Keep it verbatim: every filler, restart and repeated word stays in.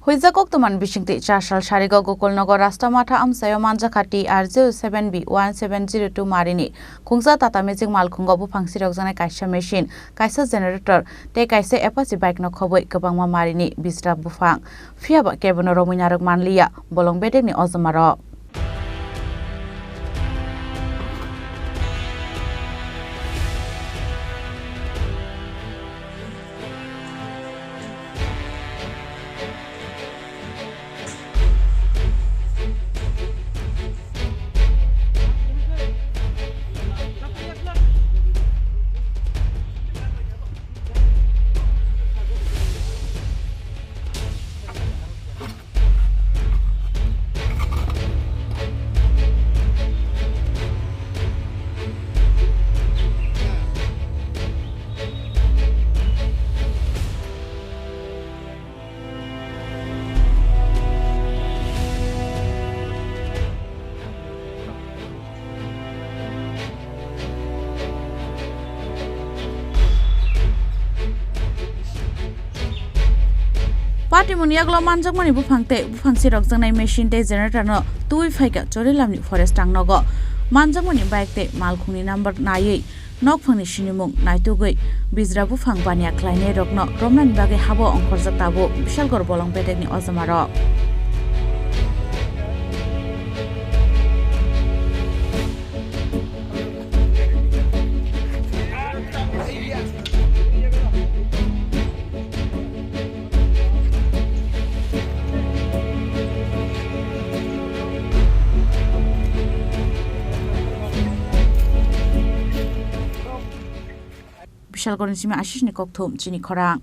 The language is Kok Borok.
Huijak koktwmani bisingtwi char sal sarigo Gokulnagar Rashtramatha amchaio manjakha T R zero seven B one seven zero two marini khungsa Tata Magic malkhungo buphang sirokjaknai kaisa machine, kaisa generator tei kaisa Apache bike no khobwi kwbangma marini bijra buphang. Phiyaba kebono romwi narwk manliya bolong bedekni ojomarok. Patimoni yagulo manjakmani buphang tei buphang sirokjaknai machine tei generator no twi phaikha Chorilamni forest tangnogo. Manjakmani bike tei malkhungni number naiwi nokphangni sinimung naitugwi bijra buphang baniya khlainairokno romnani bagwi habo ongkhorjak tabuk Bishalgarh bolong bedekni ojomarok. Bishalgarhni simi Ashisni kokthum chini khorang.